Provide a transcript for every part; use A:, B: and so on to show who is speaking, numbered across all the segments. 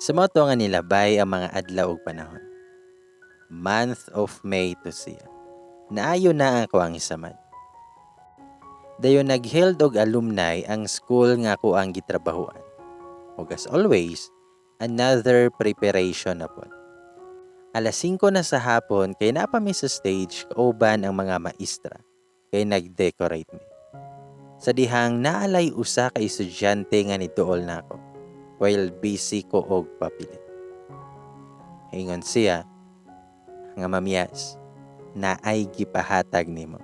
A: Sa mao to nga nilabay ang mga adlaw ug panahon. Month of May to siya. Naayo na ako ang samad. Dayon nag-held og alumni ang school nga ako ang gitrabahuan. Ug as always, another preparation na pod. Alas 5 na sa hapon kay naa pa mi sa stage kauban ang mga maestra kay nag-decorate mi. Sa dihang naalay usa ka estudyante nga niduol nako while busy ko og papilit. Ingon siya nga, "Ma'am Yas, naay gipahatag nimo."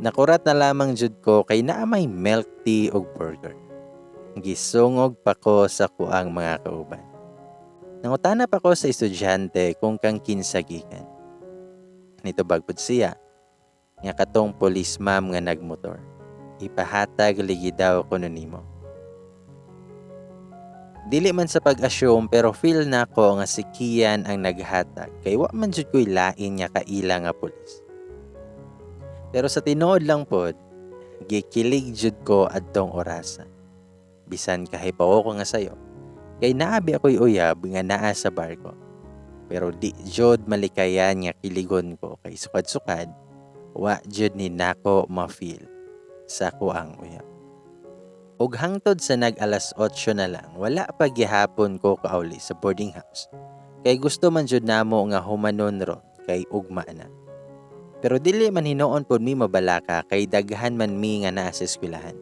A: Nakurat na lamang jud ko kay naa may milk tea ug burger. Gisungog pa ko sa kuang mga kauban. Nangutana pa ko sa estudyante kung kang kinsa gikan. Nitubag pud siya nga katong police ma'am nga nagmotor. Ipahatag ligi daw kuno nimo. Dili man sa pag-assume pero feel nako nga si Kian ang naghatag kay wa man jud ko'y lain nga kaila nga pulis. Pero sa tinuod lang pod, gikilig jud ko adtong orasa. Bisan kahibawo ko nga sayo, kay naabi ako'y uyab nga naa sa barko. Pero di jud malikayan nga kiligon ko kay sukad-sukad, wa jud ni nako ma-feel sa kuang uyab. Ug hangtod sa nag alas 8 na lang, wala pa gihapon ko kauli sa boarding house. Kay gusto man jud namo nga humanon ron kay ugma na. Pero dili man hinuon pod mi mabalaka kay daghan man mi nga naa sa eskwelahan.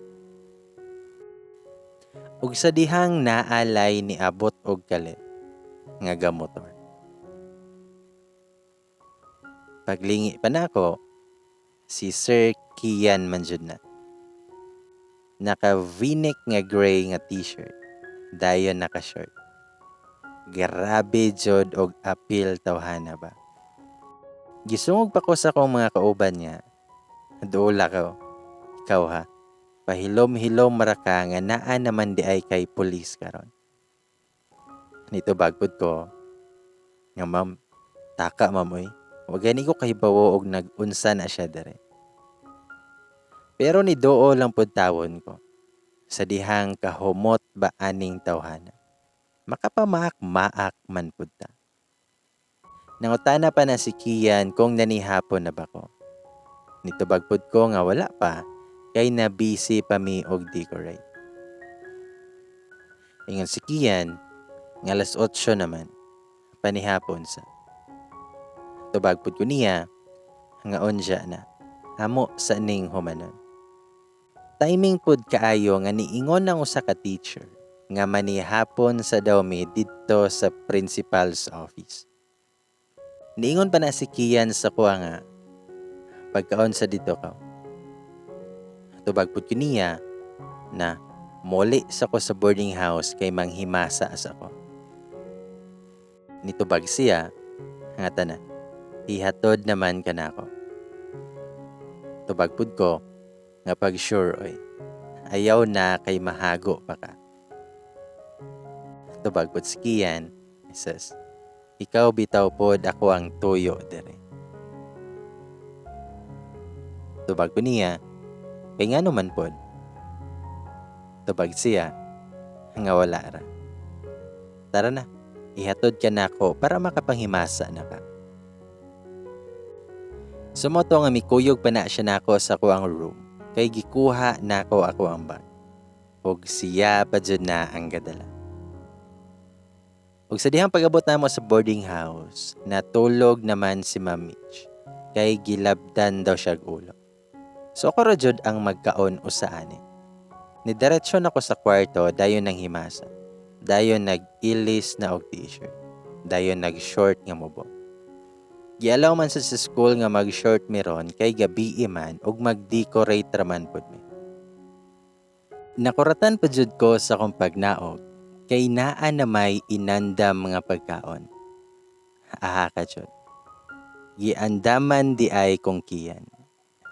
A: Ug sa dihang naalay ni abot og kalit nga gamotor. Paglingi pa nako, si Sir Kian man jud na. Naka V-neck nga gray nga t-shirt, dayon naka-short. Grabe jud og apil tawhana ba. Gisungog pa ko sa akong mga kauban niya. "Duola ko. Ikaw ha. Pahilom-hilom ra ka nga naa naman di ay kay pulis karon." Nitubag pud ko nga, "Ma'am, taka ma'am oy. Wa gani ko kahibawo og nag-unsa na siya dere." Pero ni duol lang pud tawon ko. Sa dihang kahumot ba aning tawhana. Makapamaak-maak man pud ta. Nangutana pa na si Kian kung nanihapon na ba ko. Nitubag pud ko nga wala pa kay na busy pa mi og decorate. Ingon si Kian nga alas 8 naman panihapon sa. Tubag pud ko niya nga unsya na amo sa ning humanon. Timing pud kaayo nga niingon ang usa ka teacher nga manihapon sa daw mi didto sa principal's office. Niingon pa na si Kian sa kuha nga pagkaon sa dito ka. Tubag pud ko niya na muli sa ko sa boarding house kay manghimasa sa ko. Nitubag siya nga tanan, ihatod naman ka nako. Tubag pud ko nga pag sure oy. Ayaw na kay mahago pa ka. Tubag pud si Kian, says, "Ikaw bitaw pod ako ang tuyo dere." Tubag ko niya, "Kay ngano man pod?" Tubag siya, nga wala ra. "Tara na, ihatod ka nako para makapanghimasa na ka." Sa mao to nga mikuyog pa na siya nako sa kuang room, kay gikuha nako ako ang bag. Ug siya pa jud na ang gadala. Ug sa dihang pag-abot namo sa boarding house, natulog naman si Ma'am Mitch, kay gilabdan daw siya ulo. So ako ra jud ang magkaon usa ani. Nidiretso na ko sa kwarto dayon nang himasa. Dayon nag-ilis na og t-shirt. Dayon nag-short nga mubo. Gialaw man sa school nga mag-short mi ron kay gabii man ug mag-decorate raman pud mi. Nakuratan pa jud ko sa akong pagnaog kay naa na may inandam nga pagkaon. Aha ka jud. Giandaman di ay kong Kian.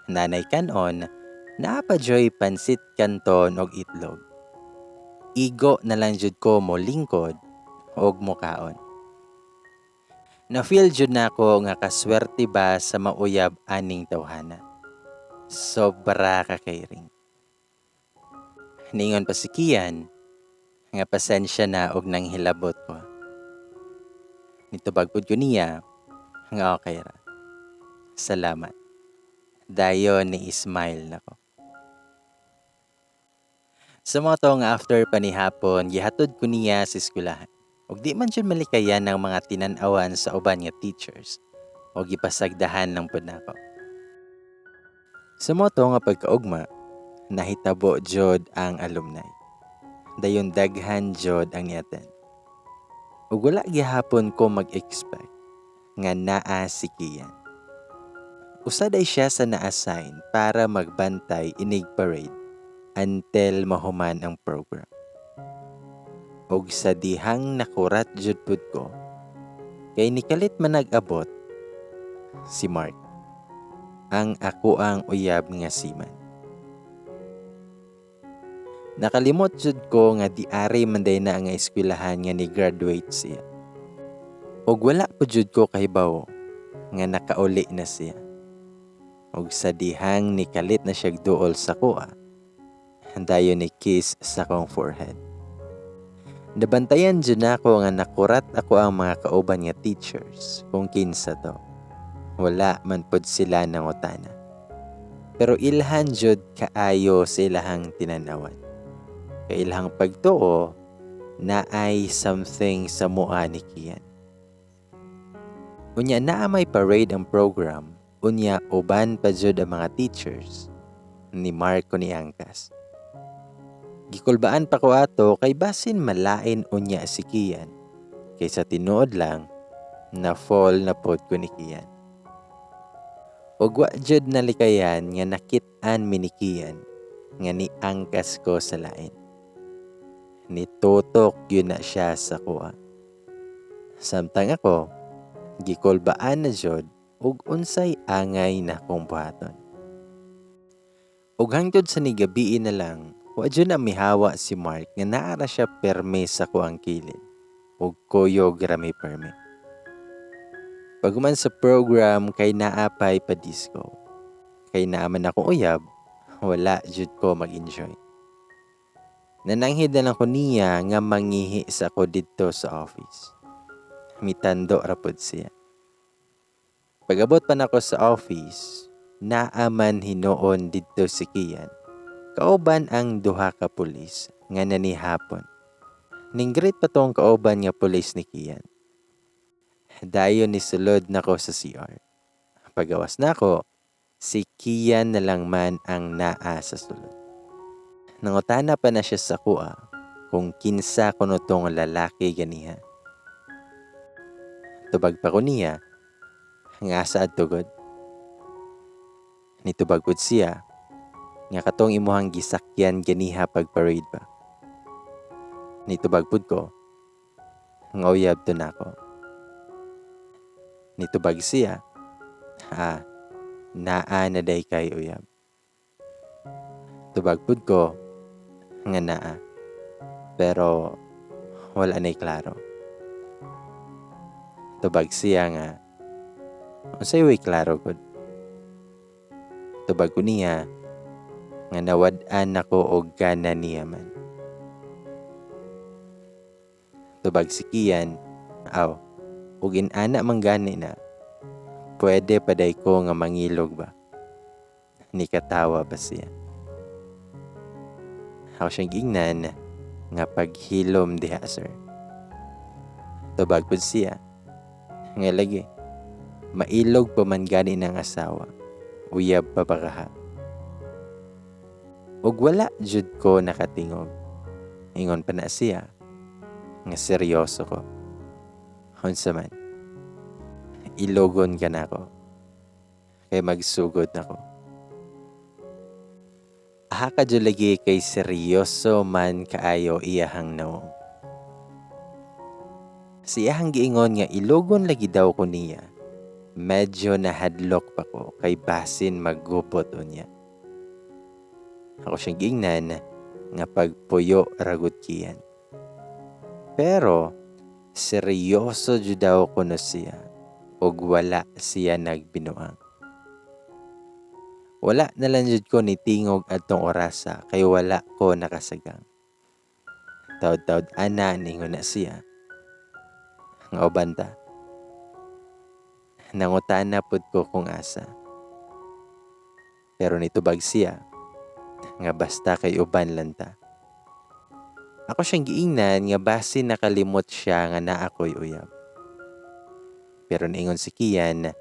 A: Nanay kanon, naa pa joy pansit kanton og itlog. Igo na lang jud ko mo lingkod og mukaon. Na-feel jud nako nga kaswerte ba sa mauyab aning tawhana. Sobra ka caring. Ningon pa si Kian Nga pasensya na og nanghilabot ko. Nitubag pud ko niya nga okay ra. Salamat. Dayon ni-smile nako. Sa mao to nga after panihapon, gihatod ko niya sa eskwelahan. Ug di man jud malikayan ang mga tinan-awan sa uban nga teachers o gipasagdahan lang pud nako. Sa mao to nga pagkaugma, nahitabo jud ang alumni. Dayon daghan jud ang ni-attend. Ug wala gihapon ko mag-expect nga naa si Kian. Usa day siya sa na-assign para magbantay inig parade until mahuman ang program. Og sa dihang nakurat jud pud ko, kay nikalit man nag-abot si Mark, ang ako ang uyab nga seaman. Nakalimot jud ko nga diari man day na nga eskwelahan nga ni-graduate siya. Og wala po jud ko kahibaw nga nakauli na siya. Og sa dihang nikalit na siya duol sa kuha, dayon ni kiss sa akong forehead. Nabantayan jud nako nga nakurat ako ang mga kauban nga teachers kung kinsa to. Wala man pod sila nangutana. Pero ilhan jud kaayo sa ilahang tinanawan. Kay ilahang pagtuo naay something sa mua ni Kian. Unya naa may parade ang program, unya uban pa jud ang mga teachers ni Marco ni Angkas. Gikulbaan pa ko ato kay basin malain unya si Kian. Kay sa tinuod lang, na fall na pod ko ni Kian. Ug wa jud nalikayan nga nakit-an mi ni Kian nga niangkas ko sa lain. Nitutok yun na siya sa kuha. Samtang ako, gikulbaan na jud ug unsay angay na akong buhaton. Ug hangtod sa nigabii na lang, wa jud na mihawa si Mark nga naa ra siya perme sa kuang kilid ug kuyog ra mi perme. Paghuman sa program kay naa pay pa disco. Kay naa man akong uyab, wala jud ko mag-enjoy. Nananghid na lang ko niya nga mangihi sa ko didto sa office. Mitando ra pod siya. Pag-abot pa nako sa office, naa man hinuon didto si Kian. Kauban ang duha ka pulis nga nanihapon. Ning-greet pa tong kauban nga pulis ni Kian. Dayon nisulod nako sa CR. Pagawas nako, si Kian na lang man ang naa sa sulod. Nangutana pa na siya sa kuha kung kinsa kuno tong lalaki ganiha. Tubag pa ko niya, nga asa adto gud. Nitubag pud siya, nga katong imuhang gisakyan ganiha pag parade ba. Nitubag pud ko, nga uyab to nako. Nitubag siya, naa na day kay uyab. Tubag pud ko, nga naa. Pero wala na'y klaro. Tubag siya nga, unsay way klaro gud? Tubag ko niya, nga nawad-an ako og gana niya man. Tubag si Kian, aw, ug inana man gani na, pwede pa day ko nga mangilog ba? Nikatawa ba siya? Ako siyang giingnan nga paghilom diha, sir. Tubag pud siya, nga lagi, mailog pa man gani ng asawa, uyab pa ba kaha? Ug wala jud ko nakatingog. Ingon pa na siya, nga seryoso ko. Unsa man, ilogon ka na ako, kay magsugod na ko. Aha ka jud lagi kay seryoso man kaayo iyahang nawong. Sa iyahang giingon nga ilogon lagi daw ko niya, medyo nahadlok pa ko kay basin maggupot unya. Ako siyang giingnan nga pagpuyo ragot kiyan. Pero seryoso jud daw kuno siya ug wala siya nagbinuang. Wala na lang jud ko nitingog adtong orasa kay wala ko nakasagang. Taod-taod ana ningon na siya nga uban ta. Nangutana pud ko kung asa. Pero nitubag siya nga basta kay uban lang ta. Ako siyang giingnan nga basi nakalimot siya nga naa ko'y uyab. Pero niingon si Kian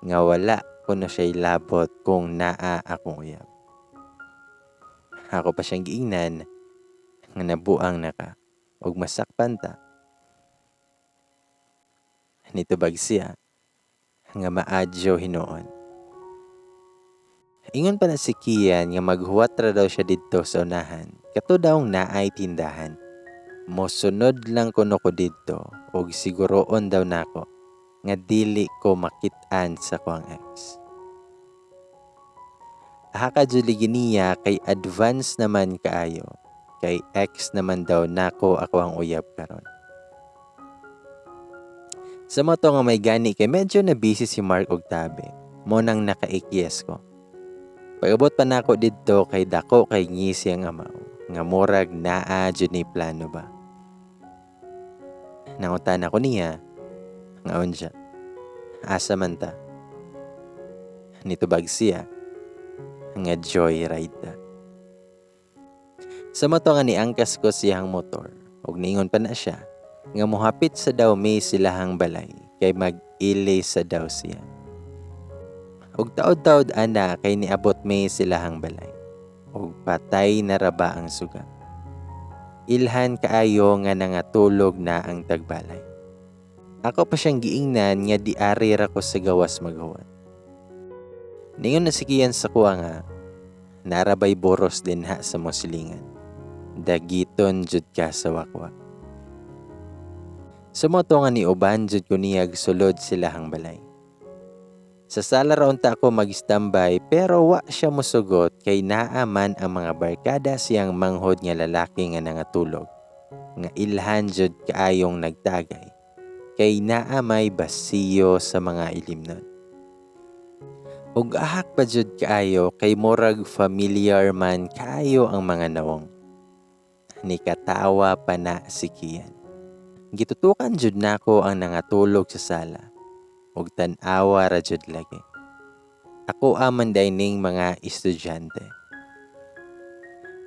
A: nga wala kuno siya'y labot kung naa akong uyab. Ako pa siyang giingnan nga nabuang na ka ug masakpan ta. Nitubag siya nga maadyo hinuon. Ingon pa na si Kian nga maghuwat ra daw siya didto sa unahan. Kato daw naay tindahan. Mosunod lang kuno ko didto ug siguroon daw nako nga dili ko makit-an sa kuang ex. Aha ka jud niya kay advance naman kaayo. Kay ex naman daw nako ako ang uyab karon. Sa mo to nga may gani kay medyo na busy si Mark og tabi. Mo nang nakaikyes ko. Pag-abot pa nako didto kay dako kay ngisi ang amaw nga murag naa jud ni plano ba. Nangutan ako niya nga unja. Asa man ta? Nitubag siya nga joyride ta. Sa mo to nga niangkas ko siyang motor ug niingon pa na siya nga mohapit sa daw may silahang balay kay mag-ili sa daw siya. Ug taod-taod ana kay niabot may silahang balay. Ug patay na ra ba ang suga. Ilhan kaayo nga nangatulog na ang tagbalay. Ako pa siyang giingnan nga diari ra ko sa gawas maghuwat. Ningon na si Kian sa kuha nga narabay boros din ha sa mosilingan. Dagiton jud ka sa wakwak. Sumoto nga ni uban jud ko niyag sulod silahang balay. Sa sala ra unta ako mag-standby pero wa siya mosugot kay naa man ang mga barkada siyang manghod nga lalaki nga nangatulog nga ilhan jud kaayong nagtagay kay naa may basiyo sa mga ilimnon. Ug ahak pa jud kaayo kay murag familiar man kaayo ang mga nawong. Nikatawa pa na si Kian. Gitutukan jud nako ang nangatulog sa sala ug tan-awa ra jud lagi. Ako aman dining mga estudyante.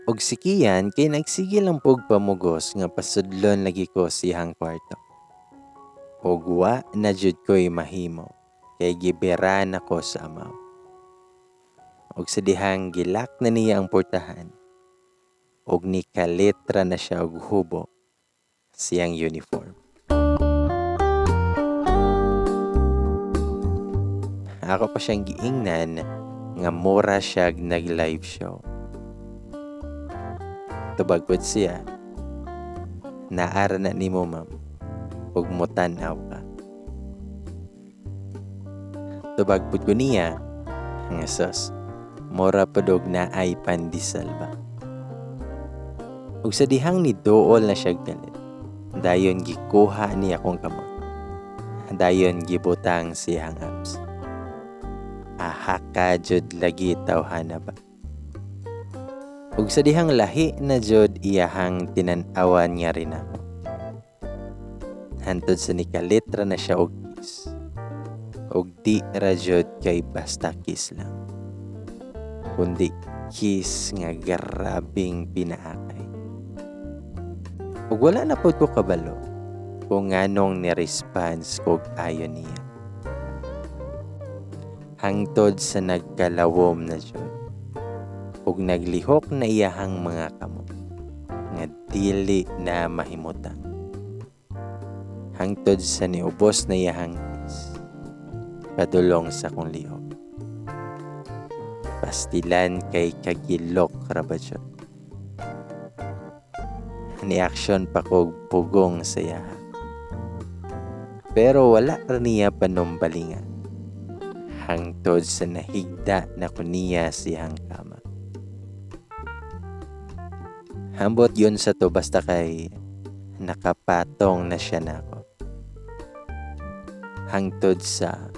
A: Ug si Kian kay nagsige lang pug pamugos nga pasudlon lagi ko siyang kwarto. Ug wa na jud ko'y mahimo kay gibera nako sa amaw. Ug sa dihang gilak na niya ang portahan ug nikaletra na siya og hubo siyang uniform. Ako pa siyang giingnan nga mura siya nag-live show. Tubag pod siya, naara na nimo ma'am, ug motan-aw ka. Tubag pod ko niya, nga sos, mura pod og naay pandesal ba. Ug sa dihang ni duol na siya galit, dayon gikuha niya akong kamot. Dayon gibutang siyang apps. Aha ka jud lagi tawhana ba. Ug sa dihang lahi na jud iyahang tinan-awan nga rin ako. Hantod sa nikalitra na siya og kiss. Ug di ra jud kay basta kiss lang. Kundi kiss nga grabing pinaakay. Ug wala na pod ko kabalo kung nganong ni-response kog ayo niya. Hangtod sa nagkalawom na jud. Ug naglihok na iyahang mga kamot nga dili na mahimutang. Hangtod sa niubos na iyahang kiss padulong sa akong lihok. Pastilan kay kagilok ra ba jud. Ni-action pa kog pugong sa iyaha. Pero wala ra niya panumbalingan. Hangtod sa nahigda na ko niya siyang kama. Hambot yun sa to basta kay nakapatong na siya nako. Hangtod sa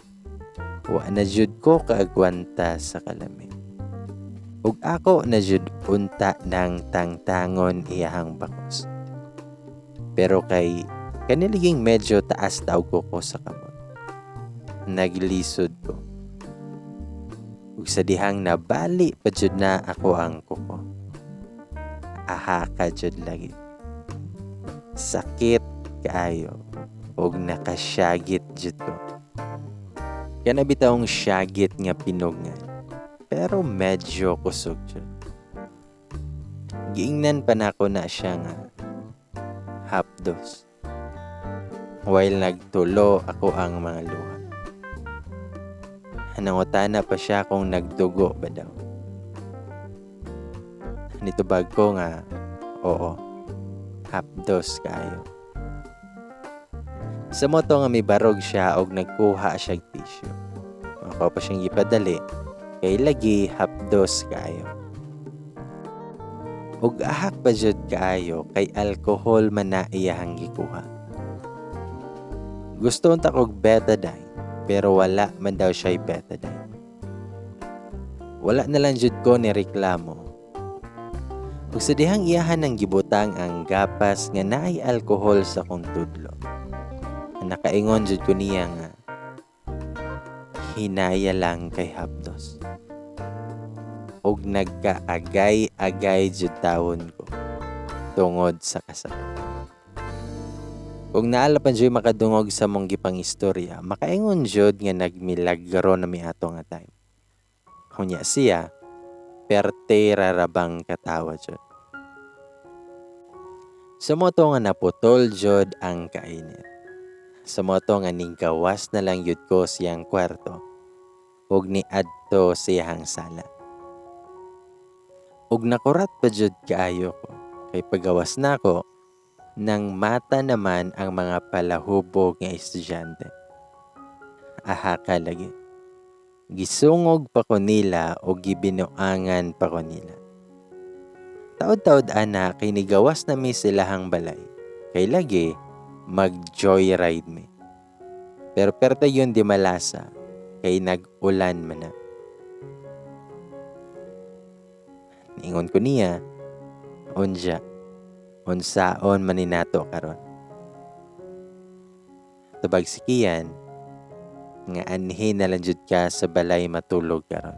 A: wa na jud ko kaagwanta sa kalami. Ug ako na jud unta ng tangtangon iyahang bakos. Pero kay kaniliging medyo taas daw ko ko sa kamot. Naglisod ko. Ug sa dihang nabali pa jud na ako ang kuko. Aha ka jud lagi. Sakit kaayo ug nakasyagit jud ko. Kana bitawng syagit nga pinugnan. Pero medyo kusog jud. Giingnan pa nako na siya nga hapdos. While nagtulo ako ang mga luha. Nangutana pa siya kung nagdugo ba daw. Nitubag ko nga, oo, hapdos kaayo. Sa mao to nga mibarog siya og nagkuha siya og tissue. Ako pa siyang gipadali kay lagi hapdos kaayo. Ug ahak pa jud kaayo kay alkohol man na iyahang gikuha. Gusto unta kog Betadine, pero wala man daw siya'y Betadine. Wala na lang jud ko ni reklamo. Ug sa dihang iyahan ang gibutang ang gapas nga naay alkohol sa kong tudlo, nakaingon jud ko niya nga hinaya lang kay hapdos. Ug nagkaagay-agay jud tawon ko tungod sa kasakit. Kung naa pa jud makadungog sa mong gipang-istorya, makaingon jud nga nagmilagro na mi ato nga time. Unya siya, perte rarabang katawa jud. Sa mao to nga naputol jud ang kainit. Sa mao to nga ninggawas na lang jud ko siyang kwarto ug niadto siyang sala. Ug nakurat pa jud kaayo ko kay pagawas nako, nang mata naman ang mga palahubog nga estudyante. Aha ka lagi. Gisungog pa ko nila o gibinuangan pa ko nila. Taod-taod ana kay nigawas na mi silahang balay. Kay lagi mag-joyride mi. Pero perte yun di malasa kay nag-ulan man na. Niingon ko niya, "Unya, unsaon man ni nato karon?" Tubag si Kian nga anhi na lang jud ka sa balay matulog karon.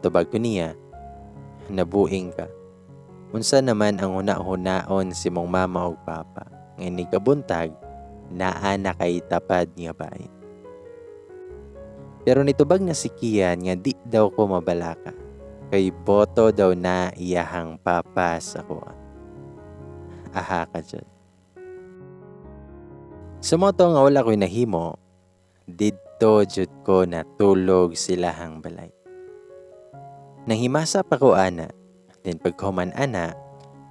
A: Tubag ko niya, "Nabuing ka. Unsa naman ang huna-hunaon si mong mama ug papa nga inig kabuntag naa na kay tapad nga bahin?" Pero nitubag na si Kian nga di daw ko mabalaka kay boto daw na iyahang papa sa kuha. Aha ka jud. Sa mao to nga wala ko'y nahimo, didto jud ko natulog silahang balay. Nanghimasa pa ko ana, then pagkahuman ana,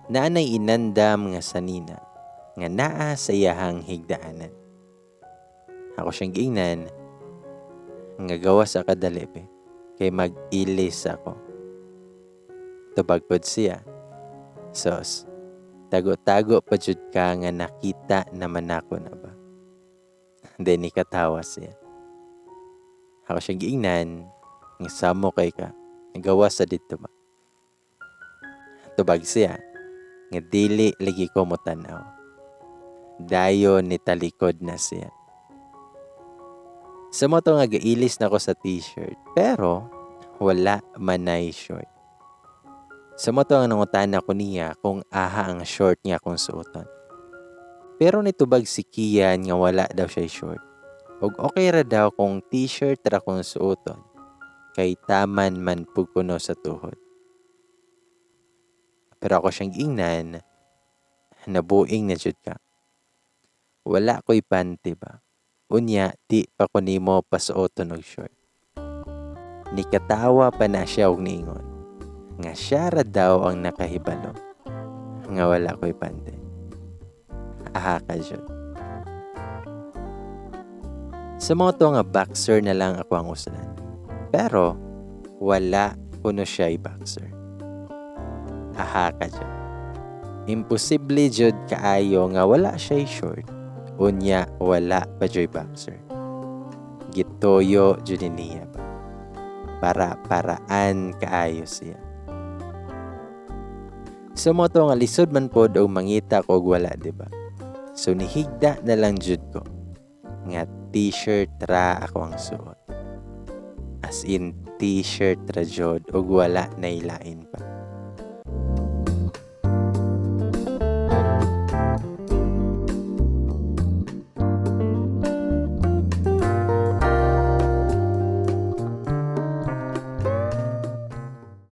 A: naanay inandam nga sanina, nga naa sa iyahang higdaanan. Ako siyang giingnan, nga gawas sa kadali be, kay mag-ilis ako. Tubag pod siya, "Sos, tago-tago pa jud ka nga nakita naman ako na ba?" Then nikatawa siya. Ako siyang giingnan, nga samo kay ka, nagawas sa dito ba? Tubag siya, nga dili lagi ko mo tanaw. Dayon ni talikod na siya. Sa mao to nga gailis na ko sa t-shirt, pero wala manay short. Sa mao to nga nangutana ko niya kung aha ang short niya kung suoton. Pero nitubag si Kian nga wala daw siya short. Ug okay ra daw kung t-shirt ra kung suoton, kay taman man pug kuno sa tuhod. Pero ako siyang giingnan, "Nabuing na jud ka. Wala ko'y panty ba? Unya, di pa ko nimo pasuoton og short." Nikatawa pa na siya og niingon nga siya ra daw ang nakahibalo nga wala ko'y panty. Aha ka jud. Sa mao to nga boxer na lang ako ang uslan. Pero wala kuno siya boxer. Aha ka jud. Imposible jud kaayo nga wala siya short. Unya wala pa joy boxer. Gituyo jud niya ba. Para paraan kaayo siya. So mao to nga lisod man pod og mangita ko og wala, di ba? So nihigda na lang jud ko nga t-shirt ra ako ang suot. As in, t-shirt ra jud ug wala nay lain pa.